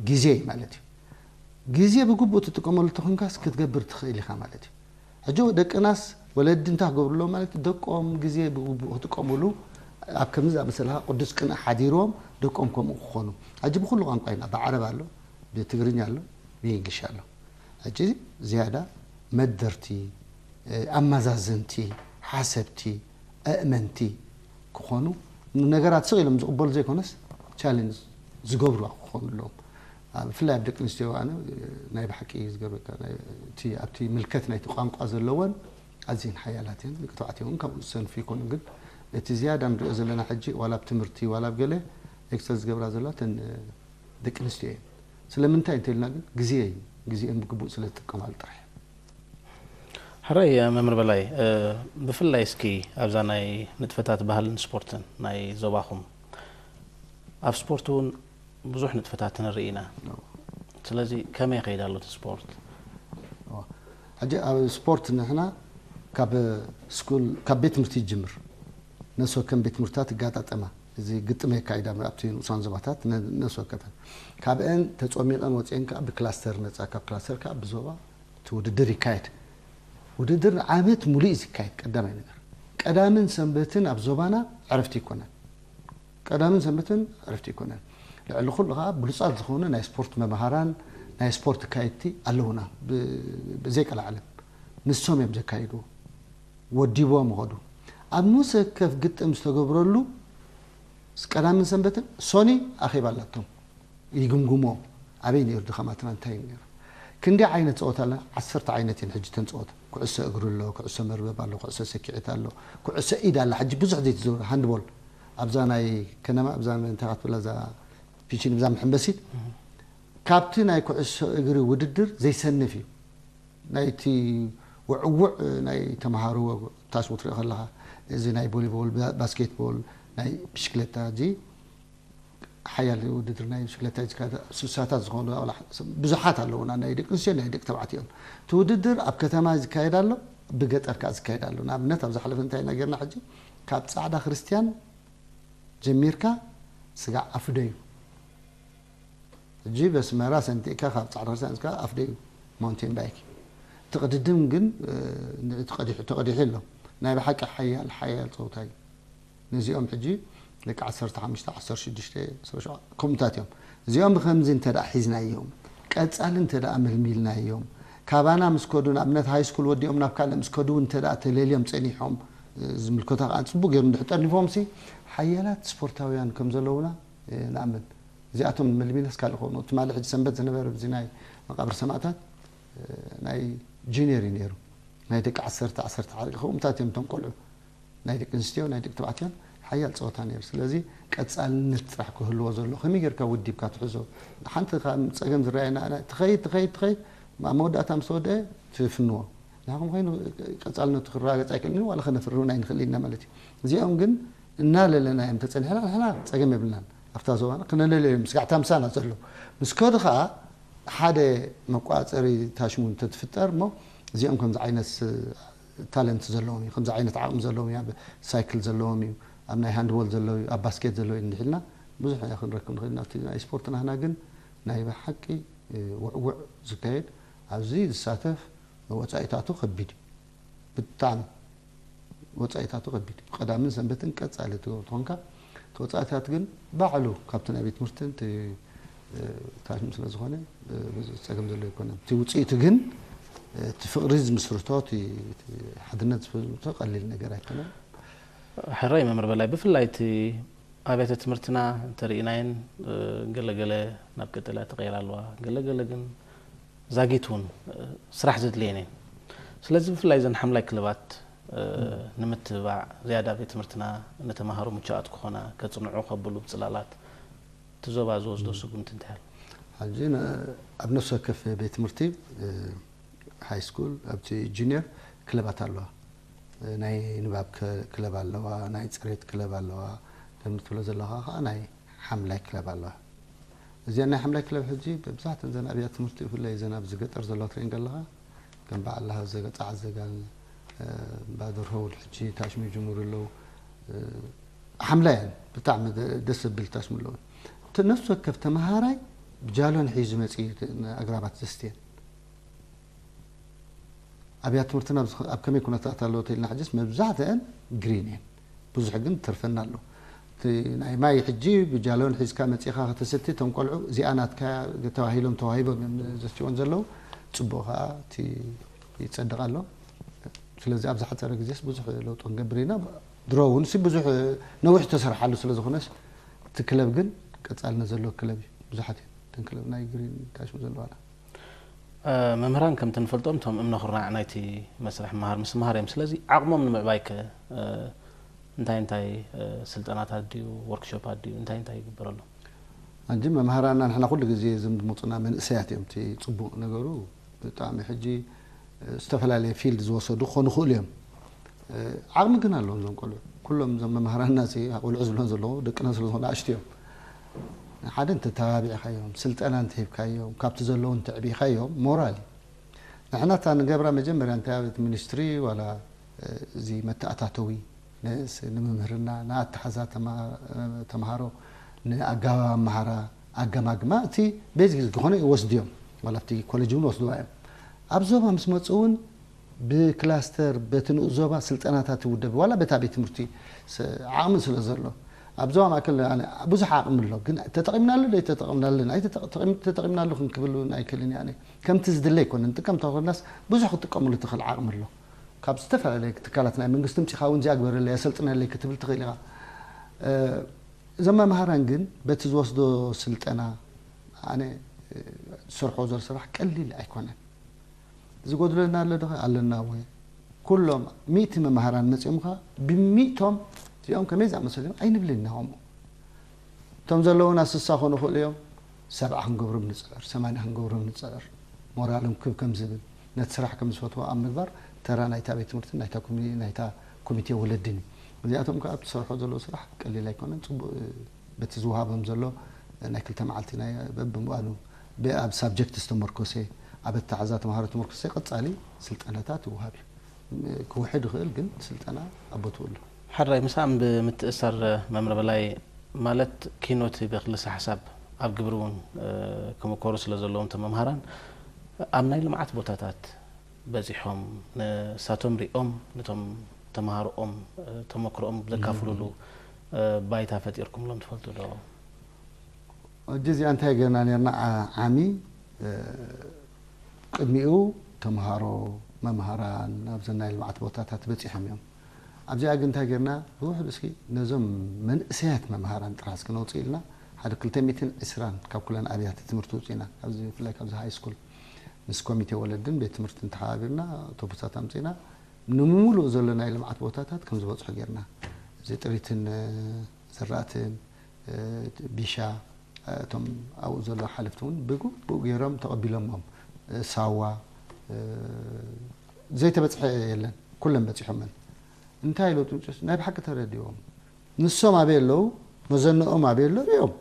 ግዜ እዩ ማለት እዩ። ግዜ ብግቡእ ትጥቀመሉ ተኮንካስ ክትገብር ትኽእል ኢኻ ማለት እዩ። ሕጂ ደቅናስ ወለዲ እንታይ ክገብሩ ኣለዎም ማለት እዩ? ደቆም ግዜ ብግቡእ ክጥቀሙሉ ኣብ ከምዚ ዝኣመሰለ ቅዱስ ቅንኢ ሓዲርዎም ደቆም ከምኡ ክኾኑ። ሕጂ ብኩሉ ቋንቋ ኢና፣ ብዓረብ ኣሎ፣ ብትግርኛ ኣሎ፣ ብእንግሊሽ ኣሎ። ሕጂ ዝያዳ መደርቲ፣ ኣመዛዘንቲ፣ ሓሰብቲ፣ ኣእመንቲ ክኾኑ፣ ነገራት ስቕ ኢሎም ዝቕበሉ ዘይኮነስ ቻሌንጅ ዝገብሩ ክኾኑ ኣለዎም። ብፍላይ ኣብ ደቂ ኣንስትዮ ኣነ ናይ ብሓቂ እዩ ዝገርመካ። ኣብቲ ምልከት ናይቲ ቋንቋ ዘለወን ኣዝየን ሓያላት እየን። ደቂ ተባዕትዮ እውን ካብኡ ዝሰንፉ ይኮኑ። ግን እቲ ዝያዳ ንሪኦ ዘለና ሕጂ ዋላ ኣብ ትምህርቲ ዋላ ኣብ ገለ ኤክሰል ዝገብራ ዘለዋ እተን ደቂ ኣንስትዮ እየን። ስለምንታይ እንተኢልና ግን ግዜ እዩ። ግዜአን ብግቡእ ስለ ዝጥቀማሉ ጥራሕ። ሕራይ መምህር በላይ፣ ብፍላይ እስኪ ኣብዛ ናይ ንጥፈታት ባህልን ስፖርትን ናይ ዞባኹም፣ ኣብ ስፖርት እውን ብዙሕ ንጥፈታት ንርኢ ኢና። ስለዚ ከመይ ይኸይድ ኣሎ እቲ ስፖርት? ሕጂ ኣብ ስፖርት ንሕና ካብ ስኩል ካብ ቤት ትምህርቲ ይጅምር። ነፍሲ ወከፍ ቤት ትምህርትታት ይጋጣጠማ። እዚ ግጥም የካይዳ ኣብቲ ንኡሳን ዞባታት ነፍሲ ወከፈን። ካብአን ተፀሚቐን ወፂአን ከዓ ብክላስተር ነፃ፣ ካብ ክላስተር ከዓ ብዞባ እቲ ውድድር ይካየድ። ውድድር ዓመት ሙሉእ እዩ ዝካየድ። ቀዳማይ ነገር ቀዳምን ሰንበትን ኣብ ዞባና ዕረፍቲ ይኮነን። ቀዳምን ሰንበትን ዕረፍቲ ይኮነን። ልዕሊ ኩሉ ከዓ ብሉፃት ዝኾኑ ናይ ስፖርት መምሃራን ናይ ስፖርት ኣካየድቲ ኣለውና። ብዘይቀላዓለም ንሶም እዮም ዘካይድዎ። ወዲቦም ይኸዱ። ኣብ ንሰከፍ ግጥም ዝተገብረሉ ቀዳምን ሰንበትን ሶኒ ኣኼባ ኣላቶም። ይግምግሞ ኣበይ ነይሩ ድኻማትና እንታይ እዩ ነይሩ። ክንደይ ዓይነት ፀወታ ኣለና? ዓሰርተ ዓይነት እየን ሕጂ ተን ፀወታ። ኩዕሶ እግሪ ኣሎ፣ ኩዕሶ መርበብ ኣሎ፣ ኩዕሶ ሰኪዒት ኣሎ፣ ኩዕሶ ኢድ ኣላ። ሕጂ ብዙሕ ዘይትዘውር ሃንድቦል ኣብዛ ናይ ከነማ ኣብዛ እንታይ ክትብላ እዛ ፒችን እዛ መሐንበሲት ካብቲ ናይ ኩዕሶ እግሪ ውድድር ዘይሰንፍ እዩ። ናይቲ ውዕውዕ ናይ ተምሃሮ ታስቦ ትርኢ ከለኻ እዚ ናይ ቮሊቦል፣ ባስኬትቦል፣ ናይ ብሽክለታ እዚ ሓያል ውድድር ናይ ብሽክለታ እዩ ዝካየድ። ስሳታት ዝኾኑ ብዙሓት ኣለዉና ናይ ደቂ ኣንስትዮ ናይ ደቂ ተባዕትዮ እዮም። እቲ ውድድር ኣብ ከተማ ዝካየድ ኣሎ፣ ብገጠር ከዓ ዝካየድ ኣሎ። ንኣብነት ኣብ ዝሓለፈ እንታይ ኢና ጌርና ሕጂ ካብ ፃዕዳ ክርስትያን ጀሚርካ ስጋዕ ኣፍደዩ ሕጂ በስመራ ሰንጢእካ ካብ ፃዕዳ ክርስትያን እስካ ኣፍደዩ ማውንቴን ባይክ። እቲ ቅድድም ግን ንዕቲ ቀዲሑ ተቐዲሑ ኣሎ። ናይ ብሓቂ ሓያል ሓያል ፀውታ እዩ። ነዚኦም ሕጂ ደቂ ዓሰርተ ሓሙሽተ ዓሰርተ ሽዱሽተ ከምኡታት እዮም። እዚኦም ብከምዚ እንተ ደኣ ሒዝናዮም ቀፃሊ እንተ ደኣ መልሚልናዮም ካባና ምስ ከዱ፣ ንኣብነት ሃይ ስኩል ወዲኦም ናብ ካልእ ምስ ከዱ፣ እንተ ደኣ ተለልዮም ጸኒሖም፣ እ፣ ዝምልከቶ ከኣ ጽቡቕ ገይሩ እንድሕር ጠርኒፎም ሲ፣ ሓያላት ስፖርታውያን ከም ዘለውና፣ እ፣ ንኣምን። እዚኣቶም ንመልሚነስ ካልእ ክኾኑ። ትማሊ ሕጂ ሰንበት ዝነበረ ኣብዚ ናይ መቃብር ሰማእታት፣ እ፣ ናይ ጁኒየር እዩ ነይሩ። ናይ ደቂ ዓሰርተ፣ ዓሰርተ ሓደ ከምኡታት እዮም እቶም ቆልዑ። ናይ ደቂ ኣንስትዮ፣ ናይ ደቂ ተባዕትዮን ሓያል ጸወታ ነይሩ። ስለዚ ቀጻልነት ጥራሕ ክህልዎ ዘሎ። ከመይ ጌርካ ወዲብካ ትሕዞ? ሓንቲ ካብ ጸገም ዝረኣየና፣ ትኸይድ፣ ትኸይድ፣ ትኸይድ፣ ኣብ መወዳእታ ምስ ተወደአ ትፍንዎ። ንሕኩም ኮይኑ ቀጻልነቱ ክረጋገጽ ኣይክእልን፣ ዋላ ከነፍሪ እውን ኣይንኽእል ኢና ማለት እዩ። እዚኦም ግን እናለለና እዮም ተጸኒሕና፣ ንሕና ጸገም የብልናን። ኣብታ ዞባና ክነለለዮም፣ ስጋዕ ታምሳና ዘሎ። ምስ ከዱ ኸኣ ሓደ መቋጸሪ ታሽሙ እንተትፍጠር እሞ፣ እዚኦም ከምዚ ዓይነት ስ-፣ ታለንት ዘለዎም እዩ፣ ከምዚ ዓይነት ዓቕሚ ዘለዎም እዩ፣ ኣብ ሳይክል ዘለዎም እዩ፣ ኣብ ናይ ሃንድቦል ዘለዉ እዩ፣ ኣብ ባስኬት ዘለዉ እዩ እንዲሕልና ብዙሕ ኢና ክንረክብ ንኽእል ኢና። ኣብቲ ናይ ስፖርት ናህና ግን ናይ ብሓቂ፣ እ፣ ውዕውዕ ዝካየድ፣ ኣብዚ ዝሳተፍ ወጻኢታቱ ከቢድ እዩ። ብጣዕሚ ወጻኢታቱ ከቢድ እዩ። ቀዳምን ሰንበትን ቀጻሊ ትገብሮ ትኾንካ፣ እቲ ወጻኢታት ግን ባዕሉ ካብቲ ናይ ቤት ትምህርቲ እቲ፣ እ፣ ታሽሙ ስለ ዝኾነ፣ እ፣ ብዙሕ ጸገም ዘሎ ኣይኮነን። እቲ ውጽኢቱ ግን፣ እ፣ እቲ ፍቕሪ ዝምስርቶ፣ እቲ፣ እቲ ሓድነት ዝምስርቶ ቀሊል ነገር ኣይኮነን። ሕራይ መምህር በላይ፣ ብፍላይ እቲ ኣብያተ ትምህርትና እንተርኢናየን፣ እ፣ ገለገለ ናብ ቀጠልያ ተቐይራ ኣለዋ፣ ገለገለ ግን ዛጊት እውን፣ እ፣ ስራሕ ዘድልየን እየን። ስለዚ ብፍላይ እዘን ሓምላይ ክለባት፣ እ፣ ንምትብባዕ፣ ዝያዳ ቤት ትምህርትና ንተምሃሮ ምቹኣት ክኾና፣ ከጽንዑ ከብሉ ብጽላላት እቲ ዞባ ዝወስዶ ስጉምቲ እንታይ ኣሎ? ሕጂ ን-፣ ኣብ ነፍሲ ወከፍ ቤት ትምህርቲ፣ እ፣ ሃይ ስኩል፣ ኣብቲ ጁኒየር ክለባት ኣለዋ። እ፣ ናይ ንባብ ከ-፣ ክለብ ኣለዋ፣ ናይ ጽሬት ክለብ ኣለዋ፣ ከም ትብሎ ዘለኻ ከኣ ናይ ሓምላይ ክለብ ኣለዋ። እዚኣ ናይ ሓምላይ ክለብ ሕጂ መብዛሕትአን እዘን ኣብያተ ትምህርቲ፣ ብፍላይ እዘን ኣብዚ ገጠር ዘለዋ ትሪኤን ከለኻ፣ ከም በዓል ለሃ ዘገ-፣ ጸዓት ዘጋን፣ እ፣ እምባ ደርሆ እውን ሕጂ ታሽሙ ይጅምሩ ኣለዉ። እ፣ ሓምላይ እየን፣ ብጣዕሚ ደ-፣ ደስ ዘብል ታሽሙ ኣለዉ። እቲ ነፍሲ ወከፍ ተመሃራይ ብጃሎን ሒዙ መጺኡ ኣግራባት ዘስትየን። ኣብያተ ትምህርትና ኣብ ዝኸ-፣ ኣብ ከመይ ኩነታት ኣለዎ ተኢልና፣ ሕጅስ መብዛሕትአን ግሪን እየን። ብዙሕ ግን ትርፈና ኣሎ። እቲ ናይ ማይ ሕጂ ብጃሎን ሒዝካ መጺኻ ከተስቲ፣ እቶም ቆልዑ እዚኣ ናትካ ተባሂሎም ተዋሂቦም እዮም ዘስትይወን ዘለዉ። ጽቡቕ ከኣ እቲ ይጸድቕ ኣሎ። ስለዚ ኣብ ዝሓጸረ ግዜስ ብዙሕ ለውጢ ክንገብር ኢና። ድሮ እውን ሲ ብዙሕ ነዊሕ ተሰርሓሉ ስለ ዝኾነስ፣ እቲ ክለብ ግን ቀጻልነት ዘለዎ ክለብ እዩ። ብዙሓት እየን እተን ክለብ ናይ ግሪን ታሽሙ ዘለዋና። እ፣ መምህራን ከምቲ ንፈልጦም እቶም እምነ ኩርናዕ ናይቲ መስርሕ ምምሃር ምስትምሃር እዮም። ስለዚ ዓቕሞም ንምዕባይ ከ፣ እ፣ እንታይ እንታይ፣ እ፣ ስልጠናታት ድዩ፣ ወርክሾፓት ድዩ፣ እንታይ እንታይ ይግበረሎም? ሕጂ መምሃራንና ንሕና ኩሉ ግዜ እዞም ዝመጹና መንእሰያት እዮም። እቲ ጽቡቕ ነገሩ ብጣዕሚ ሕጂ፣ እ፣ ዝተፈላለየ ፊልድ ዝወሰዱ ክኾኑ ይኽእሉ እዮም። እ፣ ዓቕሚ ግን ኣለዎም እዞም ቆልዑ። ኩሎም እዞም መምሃራንና ሲ ቆልዑ ዝብሎም ዘለዉ ደቅና ስለ ዝኾኑ ኣሽቱ እዮም። ሓደ እንተተባቢዕካዮም፣ ስልጠና እንተሂብካዮም፣ ካብቲ ዘለዉ እንተዕቢኻዮም ሞራል እዩ። ንሕና እታ ንገብራ መጀመርያ እንታይ ኣብ እቲ ሚኒስትሪ ዋላ፣ እ፣ እዚ መተኣታተዊ ንስ-፣ ንምምህርና፣ ንኣተሓዛ ተማ-፣ ተምሃሮ፣ ንኣገባብ ኣመሃራ፣ ኣገማግማ፣ እቲ ቤዚክ ዝኾነ ይወስዱ እዮም። ዋላ ኣብቲ ኮሌጅ እውን ይወስድዋ እዮም። ኣብ ዞባ ምስ መጹ እውን ብክላስተር፣ በቲ ንኡስ ዞባ ስልጠናታት ይውደብ፣ ዋላ በታ ቤት ትምህርቲ ስ-፣ ዓቕሚ ስለ ዘሎ። ኣብ ዞባ ማእከል ኣነ ብዙሕ ዓቕሚ ኣሎ፣ ግን ተጠቒምናሉ ዶ ኣይተጠቐምናሉን? ኣይተጠቕ-፣ ተጠቒም-፣ ተጠቒምናሉ ክንክብል እውን ኣይክእልን እየ ኣነ። ከምቲ ዝድለ ኣይኮነን። ጥቀም እንተኾናስ ብዙሕ ክትጥቀመሉ ትኽእል ዓቕሚ ኣሎ። ካብ ዝተፈላለየ ትካላት ናይ መንግስቲ ምጺኻ እውን እዚኣ ግበረለይ፣ ኣሰልጥነለይ ክትብል ትኽእል ኢኻ። እ፣ እዞም መምሃራን ግን በቲ ዝወስዶ ስልጠና ኣነ፣ እ፣ ዝሰርሖ ዘሎ ስራሕ ቀሊል ኣይኮነን። ዝጎድለና ኣሎ ዶ? ኣለና እወ። ኩሎም ሚእቲ መምሃራን መጺኦም ከኣ ብሚእቶም እዚኦም ከመይ ዝኣመሰሉ እዮም ኣይንብልን ኢና ከምኡ። እቶም ዘለዉና ስሳ ክኾኑ ይኽእሉ እዮም። ሰብዓ ክንገብሮም ንጽዕር፣ ሰማንያ ክንገብሮም ንጽዕር። ሞራሎም ክብ ከም ዝብል፣ ነቲ ስራሕ ከም ዝፈትዎ ኣብ ምግባር ተራ ናይታ ቤት ትምህርትን ናይታ ኮሚ-፣ ናይታ ኮሚቴ ወለድን እዩ። እዚኣቶም ከኣ እቲ ዝሰርሖ ዘለዉ ስራሕ ቀሊል ኣይኮነን። ጽቡቕ፣ እ፣ በቲ ዝወሃቦም ዘሎ፣ እ፣ ናይ ክልተ መዓልቲ ናይ በብእዋኑ ብ-፣ ኣብ ሳብጀክት ዝተመርኮሰ፣ ኣብ ኣተሓዛ ተምሃሮ ተመርኮሰ ቀጻሊ ስልጠናታት ይወሃብ እዩ። ም-፣ ክውሕድ ይኽእል፣ ግን ስልጠና ኣብ ቦትኡ ኣሎ። ሕራይ፣ ምስኣም ብምትእስሳር መምህር በላይ፣ ማለት ኪኖት ብክልሰ ሓሳብ ኣብ ግብሪ እውን፣ እ፣ ክምከሩ ስለ ዘለዎም እቶም መምሃራን ኣብ ናይ ልምዓት ቦታታት በጺሖም ንሳቶም ሪኦም ነቶም ተምሃሮኦም፣ እ፣ ተመክሮኦም ዘካፍሉሉ፣ እ፣ ባይታ ፈጢርኩምሎም ትፈልጡ ዶ? ሕጂ እዚኣ እንታይ ጌርና ኔርና? ዓ-፣ ዓሚ፣ እ፣ ቅድሚኡ ተምሃሮ፣ መምሃራን ኣብዘን ናይ ልምዓት ቦታታት በፂሖም እዮም። ኣብዚኣ ግን እንታይ ጌርና? ብውሕዱ እስኪ ነዞም መንእሰያት መምሃራን ጥራሕ እስኪ ነውፅእ ኢልና ሓደ ክልተ ሚእትን ዕስራን ካብ ኩለን ኣብያተ ትምህርቲ ውፅኢና፣ ካብዚ ብፍላይ ካብዚ ሃይ ስኩል ምስ ኮሚቴ ወለድን ቤት ትምህርትን ተሓባቢርና ኣውቶቡሳት ኣምፂና ንምሉእ ዘሎ ናይ ልምዓት ቦታታት ከም ዝበፅሑ ጌርና። እዚ ጥሪትን ዘራእትን ቢሻ እቶም ኣብኡ ዘለዉ ሓለፍቲ እውን ብግቡእ ገይሮም ተቐቢሎሞም። ሳዋ ዘይተበፅሐ የለን፣ ኩለን በፂሖመን። እንታይ ኢሎ ጥንጭስ ናይ ብሓቂ ተረዲዎም። ንሶም ኣበይ ኣለዉ፣ መዘንኦም ኣበይ ኣሎ ሪኦም።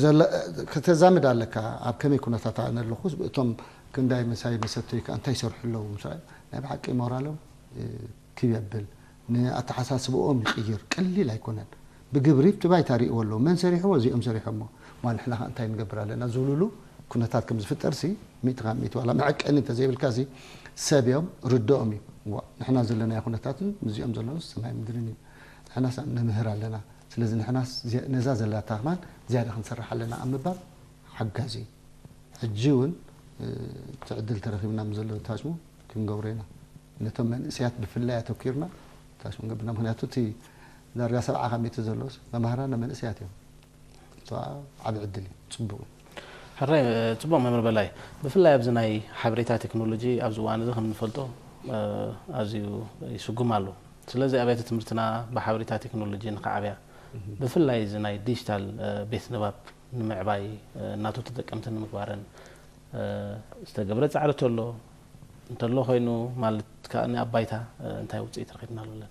ዘለ- ከተዛምድ ኣለካ። ኣብ ከመይ ኩነታት ኣነ ኣለኹ፣ እቶም ክንዳይ ምሳይ መሰተይ ከ እንታይ ይሰርሑ ኣለዉ ምስ ረኣዩ፣ ናይ ብሓቂ ሞራሎም ክብ የብል፣ ንኣተሓሳስብኦም ይቕይር። ቀሊል ኣይኮነን። ብግብሪ ብቲ ባይታ ርእይዎ ኣለዉ። መን ሰሪሕዎ? እዚኦም ሰሪሖሞ። ማ ንሕና ከ እንታይ ንገብር ኣለና ዝብሉሉ ኩነታት ከም ዝፍጠር ሲ ሚእቲ ካብ ሚእቲ ዋላ መዐቀኒ እንተዘይብልካ ሲ ሰብ እዮም ርድኦም እዩ። ዋ ንሕና ዘለናዮ ኩነታትን እዚኦም ዘለዉ ሰማይ ምድርን እዩ። ንሕናስ ንምህር ኣለና። ስለዚ ንሕናስ ዚ- ነዛ ዘላታ ከማን ዝያዳ ክንሰርሕ ኣለና ኣብ ምባል ሓጋዚ እዩ። ሕጂ እውን እቲ ዕድል ተረኺብና ምስ ዘሎ ታሽሙ ክንገብሮ ኢና። ነቶም መንእሰያት ብፍላይ ኣተኪርና ታሽሙ ገብርና። ምክንያቱ እቲ ዳርጋ ሰብዓ ካብ ሚእቲ ዘሎስ መማህራን መንእሰያት እዮም። እቶ ዓቢ ዕድል እዩ። ጽቡቕ እዩ። ሕራይ ጽቡቕ መምህር በላይ፣ ብፍላይ ኣብዚ ናይ ሓበሬታ ቴክኖሎጂ ኣብዚ እዋን እዚ ከም ንፈልጦ ኣዝዩ ይስጉም ኣሎ። ስለዚ ኣብያተ ትምህርትና ብሓበሬታ ቴክኖሎጂ ንክዓብያ ብፍላይ እዚ ናይ ዲጂታል ቤት ንባብ ንምዕባይ እናቱ ተጠቀምቲ ንምግባረን ዝተገብረ ፃዕሪ ተሎ እንተሎ ኮይኑ ማለት ከዓ ኣብ ባይታ እንታይ ውፅኢት ረኺብና ኣለና?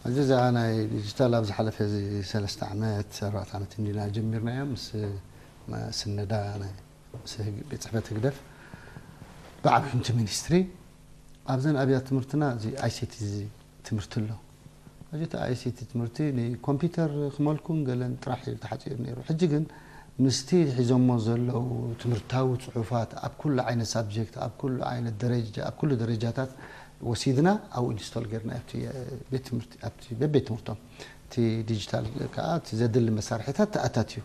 እዚ እዚኣ ናይ ዲጂታል ኣብ ዝሓለፈ እዚ ሰለስተ ዓመት ኣርባዕተ ዓመት እንዲና ጀሚርናዮ ምስ ስነዳ ናይ ምስ ህግ- ቤት ፅሕፈት ህግደፍ ብዓብ ሕንቲ ሚኒስትሪ ኣብዘን ኣብያት ትምህርትና እዚ ኣይሲቲ እዚ ትምህርቲ ኣሎ። ሕጂ እቲ ኣይሲቲ ትምህርቲ ንኮምፒውተር ክመልኩን ገለን ጥራሕ እዩ ተሓፂሩ ነይሩ። ሕጂ ግን ምስቲ ሒዞሞ ዘለዉ ትምህርታዊ ፅሑፋት ኣብ ኩሉ ዓይነት ሳብጀክት ኣብ ኩሉ ዓይነት ደረጃ ኣብ ኩሉ ደረጃታት ወሲድና ኣብኡ ኢንስቶል ጌርና ኣብቲ ቤት ትምህርቲ ኣብቲ በቤት ትምህርቶም እቲ ዲጂታል ከዓ እቲ ዘድሊ መሳርሒታት ተኣታትዩ።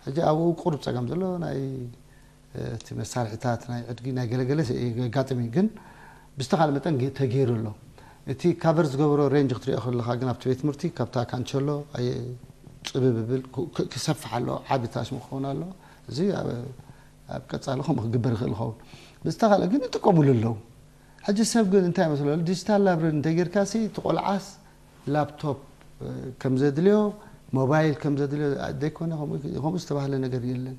ሕጂ ኣብኡ ቁሩብ ፀገም ዘሎ ናይ እቲ መሳርሒታት ናይ ዕድጊ ናይ ገለገለ የጋጥም እዩ፣ ግን ብዝተኻለ መጠን ተገይሩ ኣሎ። እቲ ካቨር ዝገብሮ ሬንጅ ክትሪኦ ከለኻ ግን ኣብቲ ቤት ትምህርቲ ካብታ ካንቸሎ ኣየ ፅብብ ብል ክሰፍሕ ኣሎ፣ ዓቢ ታሽሙ ክኸውን ኣሎ። እዚ ኣብ ቀፃሊ ከምኡ ክግበር ይኽእል ይኸውን። ብዝተኻለ ግን ይጥቀሙሉ ኣለዉ። ሕጂ ሰብ ግን እንታይ መስሎ ዲጂታል ላይብረሪ እንተጌርካሲ እቲ ቆልዓስ ላፕቶፕ ከም ዘድልዮ ሞባይል ከም ዘድልዮ ዘይኮነ ከምኡ ዝተባህለ ነገር የለን።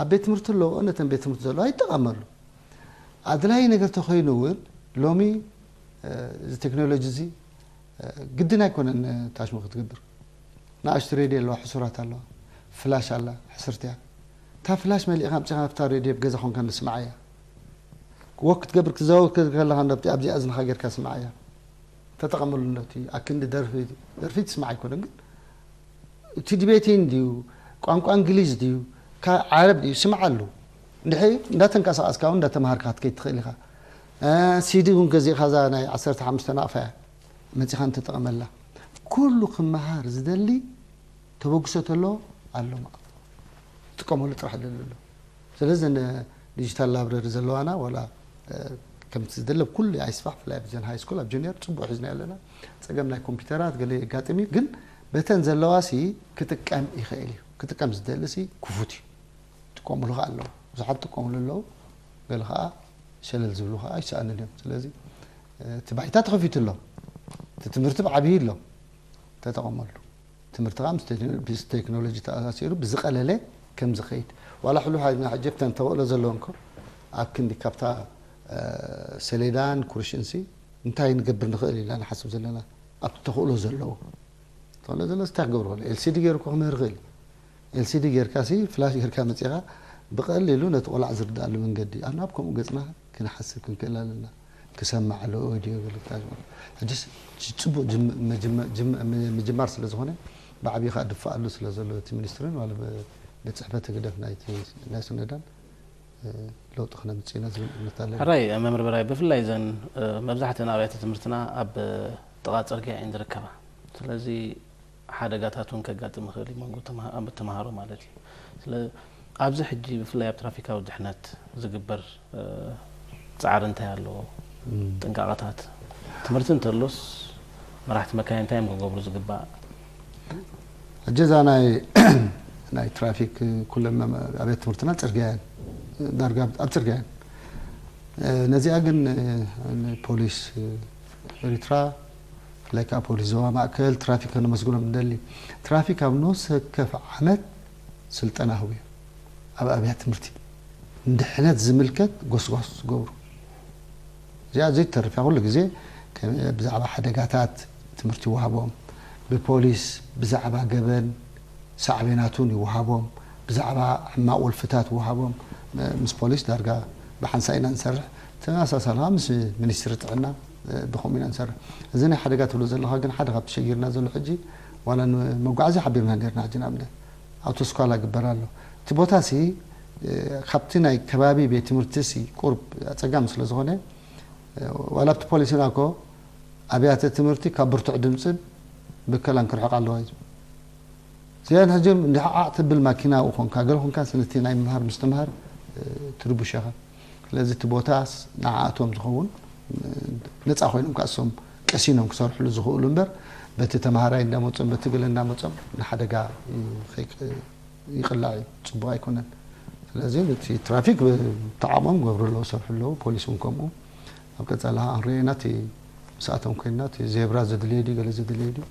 ኣብ ቤት ትምህርቲ ኣለዎ ነተን ቤት ትምህርቲ ዘለዋ ይጠቐመሉ። ኣድላይ ነገር ተኮይኑ እውን ሎሚ እዚ ቴክኖሎጂ እዚ ግድን ኣይኮነን ታሽሙ ክትገብር። ንኣሽቱ ሬድዮ ኣለዋ ሕሱራት ኣለዋ ፍላሽ ኣላ ሕስርቲ እያ። እታ ፍላሽ መሊእኻ ኣምፂኻ ኣብታ ሬድዮ ኣብ ገዛ ኮንካ ንስምዓ እያ። ወክ ክትገብር ክትዘዋወር ከለኻ ኣብዚኣ እዝንኻ ጌርካ ስምዓ እያ። ተጠቐመሉ ነቲ ኣክንዲ ደርፊ ደርፊ ትስማዕ ኣይኮነን ግን እቲ ዲቤቲን ድዩ ቋንቋ እንግሊዝ ድዩ ዓረብ ድዩ ስምዓሉ። እንድሕሪ እንዳተንቀሳቐስካ እውን እንዳተምሃርካ ክትከይድ ትኽእል ኢኻ። ሲዲ እውን ገዚእኻ እዛ ናይ ዓሰርተ ሓሙሽተ ናቕፋ እያ መፂኻ እንተጠቐመላ። ኩሉ ክመሃር ዝደሊ ተበግሶ ተሎ ኣሎ ጥቀመሉ ጥራሕ ደሊ ኣሎ። ስለዚ ዲጂታል ላብረሪ ዘለዋና ዋላ ከምቲ ዝደለ ኩሉ ኣይስፋሕ ብፍላይ ኣብዘን ሃይ ስኩል ኣብ ጁኒየር ፅቡቅ ሒዝና ኣለና። ፀገም ናይ ኮምፒውተራት ገለ የጋጥም እዩ ግን በተን ዘለዋ ሲ ክጥቀም ይኽእል እዩ። ክጥቀም ዝደሊ ሲ ክፉት እዩ። ጥቀሙሉ ከዓ ኣለዉ ብዙሓት ጥቀሙሉ ኣለዉ። ገለ ከዓ ሸለል ዝብሉ ከዓ ይሰኣኑን እዮም። ስለዚ እቲ ባይታ ተኸፊቱ ኣሎ። እቲ ትምህርቲ ብዓብዪ ኣሎ። ተጠቐመሉ። ትምህርቲ ከዓ ምስ ቴክኖሎጂ ተኣሳሲሩ ብዝቐለለ ከም ዝኸይድ ዋላ ሕሉፍ ሓይልና ሕጂ ብተን ተኽእሎ ዘለዎ እንኮ ኣብ ክንዲ ካብታ ሰሌዳን ኩርሽንሲ እንታይ ንገብር ንኽእል ኢልና ንሓስብ ዘለና ኣብቲ ተኽእሎ ዘለዎ ተኽእሎ ዘለዎ እንታይ ክገብር ክእል ኤልሲዲ ገይሩ ክምህር ይኽእል ኤልሲዲ ጌርካ ሲ ፍላሽ ጌርካ መፂኻ ብቐሊሉ ነቲ ቆልዓ ዝርድኣሉ መንገዲ ኣብ ናብ ከምኡ ገፅና ክንሓስብ ክንክእል ኣለና። ክሰማዕ ኣሎ ኦዲዮ ገለ ክታጅ ሕጅስ ጽቡቅ ምጅማር ስለ ዝኾነ ብዓብዪ ከዓ ድፋኣሉ ስለ ዘሎ እቲ ሚኒስትርን ዋላ ቤት ፅሕፈት ህግደፍ ናይ ስነዳን ለውጢ ክነምፅእ ኢና ዝብል እምነት ኣለና። ሕራይ መምህር በራይ ብፍላይ እዘን መብዛሕትአን ኣብያተ ትምህርትና ኣብ ጥቓ ፅርግያ እየን ዝርከባ ስለዚ ሓደጋታት እውን ከጋጥም ይኽእል እዩ መንጎ ተምሃሮ ማለት እዩ። ኣብዚ ሕጂ ብፍላይ ኣብ ትራፊካዊ ድሕነት ዝግበር ጻዕሪ እንታይ ኣለዎ? ጥንቃቐታት ትምህርቲ እንተሎስ መራሕቲ መካይን እንታይ እዮም ክገብሩ ዝግባእ? ሕጂ እዛ ናይ ናይ ትራፊክ ኩለን ኣብያተ ትምህርትና ፅርግያ እየን፣ ዳርጋ ኣብ ፅርግያ እየን። ነዚኣ ግን ፖሊስ ኤሪትራ ብፍላይ ከዓ ፖሊስ ዞባ ማእከል ትራፊክ ከነመስግኖም ንደሊ። ትራፊክ ኣብ ነፍሲ ወከፍ ዓመት ስልጠና ህቡ እዩ። ኣብ ኣብያተ ትምህርቲ ንድሕነት ዝምልከት ጎስጓስ ዝገብሩ እዚኣ ዘይተርፍ እያ። ኩሉ ግዜ ብዛዕባ ሓደጋታት ትምህርቲ ይወሃቦም፣ ብፖሊስ ብዛዕባ ገበን ሳዕቤናቱን ይወሃቦም፣ ብዛዕባ ሕማቕ ወልፍታት ይወሃቦም። ምስ ፖሊስ ዳርጋ ብሓንሳእ ኢና ንሰርሕ። ተመሳሳሊ ምስ ሚኒስትሪ ጥዕና ብኸምኡ ኢና ንሰርሕ። እዚ ናይ ሓደጋ ትብሎ ዘለኻ ግን ሓደ ካብቲ ሸጊርና ዘሎ ሕጂ ዋላ ንመጓዓዝያ ሓቢርና ነርና ሕጂ ንኣብነት ኣውቶስኳላ ይግበር ኣሎ። እቲ ቦታ ሲ ካብቲ ናይ ከባቢ ቤት ትምህርቲ ሲ ቁርብ ኣፀጋሚ ስለ ዝኾነ ዋላ ኣብቲ ፖሊሲና እኮ ኣብያተ ትምህርቲ ካብ ብርቱዕ ድምፅን ብከላን ክርሕቕ ኣለዋ እዩ። እዚኣን ሕጂ እንድሕዓዕ ትብል ማኪና ኮንካ ገለ ኮንካ ስንቲ ናይ ምምሃር ምስትምሃር ትርቡሽ ኢኻ። ስለዚ እቲ ቦታስ ንዓኣቶም ዝኸውን ነፃ ኮይኖም ካእሶም ቀሲኖም ክሰርሕሉ ዝኽእሉ እምበር በቲ ተምሃራይ እንዳመፆም በቲ ገለ እንዳመፆም ንሓደጋ ይቕላዕ እዩ፣ ፅቡቕ ኣይኮነን። ስለዚ እቲ ትራፊክ ብተዓቕሞም ገብሩ ኣለዉ፣ ሰርሑ ኣለዉ፣ ፖሊስ እውን ከምኡ። ኣብ ቀፃሊ ከዓ ክንሪኦ ኢና እቲ ምስኣቶም ኮይንና እቲ ዜብራ ዘድልዮ ድዩ ገለ ዘድልዮ ድዩ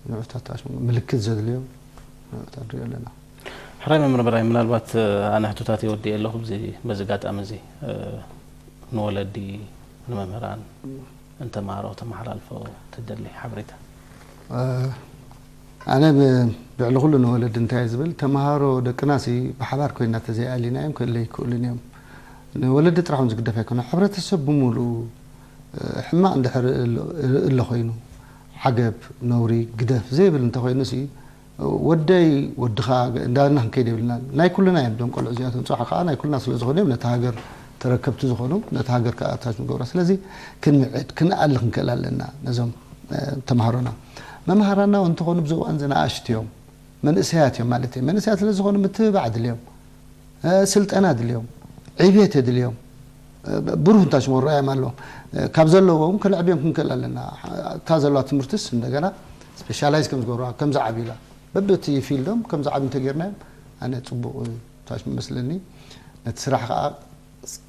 ንዑታት ምልክት ዘድልዮ ንዑታት ንሪኦ ኣለና። ሕራይ መምህር በላይ፣ ምናልባት ኣነ ሕቶታት የወዲእ ኣለኹ። በዚ ኣጋጣሚ እዚ ንወለዲ፣ ንመምህራን፣ ንተምሃሮ ተመሓላልፎ ትደሊ ሓበሬታ? ኣነ ብዕሊ ኩሉ ንወለዲ እንታይ ዝብል፣ ተምሃሮ ደቅናሲ ብሓባር ኮይና ተዘይኣሊናዮም ክእለ ይክእሉን እዮም። ንወለዲ ጥራሕ እውን ዝግደፍ ኣይኮነ፣ ሕብረተሰብ ብምሉኡ ሕማቕ እንድሕር እለ ኮይኑ ዓገብ፣ ነውሪ፣ ግደፍ ዘይብል እንተኮይኑ ሲ ወደይ ወድኻ እንዳበልና ክንከይድ የብልና። ናይ ኩልና እዮም እዞም ቆልዑ እዚኣቶም፣ ፅባሕ ከዓ ናይ ኩልና ስለ ዝኾኑ እዮም ነታ ሃገር ተረከብቲ ዝኾኑ፣ ነታ ሃገር ከዓ ኣታች ንገብራ። ስለዚ ክንምዕድ ክንኣሊ ክንክእል ኣለና ነዞም ተምሃሮና። መምሃራና እንተኾኑ ብዚ እዋን ዝነኣሽት እዮም፣ መንእሰያት እዮም ማለት እዩ። መንእሰያት ስለ ዝኾኑ ምትብባዕ ድልዮም፣ ስልጠና ድልዮም፣ ዕብየት የድልዮም። ብሩህ እንታይ ሽሞ ርኣዮም ኣለዎም። ካብ ዘለዎም ከነዕብዮም ክንክእል ኣለና። እታ ዘለዋ ትምህርትስ እንደገና ስፔሻላይዝ ከም ዝገብሩዋ ከም ዝዓብዩላ በብቲ ፊልዶም ከም ዝዓብዩ እንተጌርናዮም ኣነ ፅቡቕ ታሽ መስለኒ። ነቲ ስራሕ ከዓ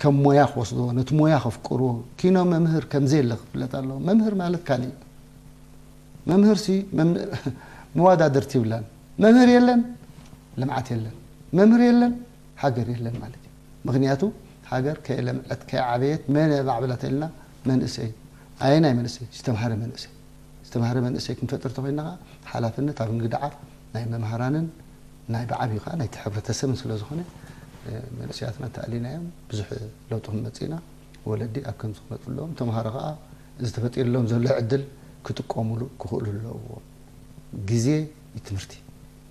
ከም ሞያ ክወስድዎ፣ ነቲ ሞያ ከፍቅርዎ። ኪኖ መምህር ከምዘየለ ክፍለጥ ኣለዎ። መምህር ማለት ካልእ እዩ። መምህር ሲ መም- መወዳድርቲ ይብላን። መምህር የለን ልምዓት የለን፣ መምህር የለን ሃገር የለን ማለት እዩ። ምክንያቱ ሃገር ከየለምዐት ከየዓበየት መን የማዕብላ ተልና መንእሰይ። ኣየናይ መንእሰይ? ዝተምሃረ መንእሰይ። ዝተምሃረ መንእሰይ ክንፈጥር ተኮይንና ከዓ ሓላፍነት ኣብ እንግድዓ ናይ መምሃራንን ናይ ብዓብዩ ከዓ ናይቲ ሕብረተሰብን ስለ ዝኾነ መንእሰያትና ተኣሊናዮም ብዙሕ ለውጢ ክንመፅእ ኢና። ወለዲ ኣብ ከምዚ ክመፅእ ኣለዎም። ተምሃሮ ከዓ እዚ ተፈጢርሎም ዘሎ ዕድል ክጥቀሙሉ ክኽእሉ ኣለዎም። ግዜ እዩ ትምህርቲ።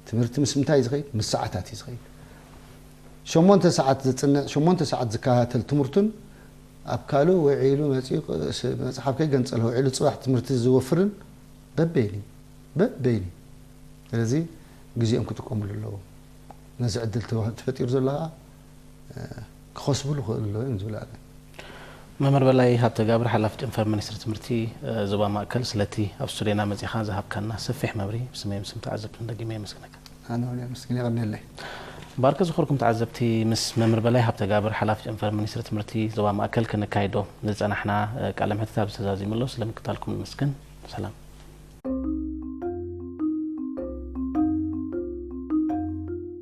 ትምህርቲ ምስ ምንታይ እዩ ዝኸይድ? ምስ ሰዓታት እዩ ዝኸይድ። ሸሞንተ ሰዓት ዝፅንዕ ሸሞንተ ሰዓት ዝከታተል ትምህርቱን ኣብ ካልእ ውዒሉ መፂኡ መፅሓፍ ከይገንፀለ ውዒሉ ፅባሕ ትምህርቲ ዝወፍርን በበይኑ በበይኑ። ስለዚ ግዜኦም ክጥቀሙሉ ኣለዎም። ነዚ ዕድል ተፈጢሩ ዘሎ ከዓ ክኸስብሉ ክኽእሉ ኣለዎም እዮም ዝብል ኣነ። መምህር በላይ ሃብተጋብር ሓላፊ ጨንፈር ሚኒስትሪ ትምህርቲ ዞባ ማእከል ስለቲ ኣብ ስቱድዮና መጺኻ ዝሃብካና ሰፊሕ መብርሂ ብስመይ ብስም ተዓዘብትን ደጊመ የመስግነካ። ኣነ እውን የመስግን፣ የቐንየለይ። ባርከ ዝኾርኩም ተዓዘብቲ ምስ መምህር በላይ ሃብተጋብር ሓላፊ ጨንፈር ሚኒስትሪ ትምህርቲ ዞባ ማእከል ክነካይዶ ዝጸናሕና ቃለ መሕትት ኣብዚ ተዛዚሙ ኣሎ። ስለምክታልኩም ንመስግን። ሰላም።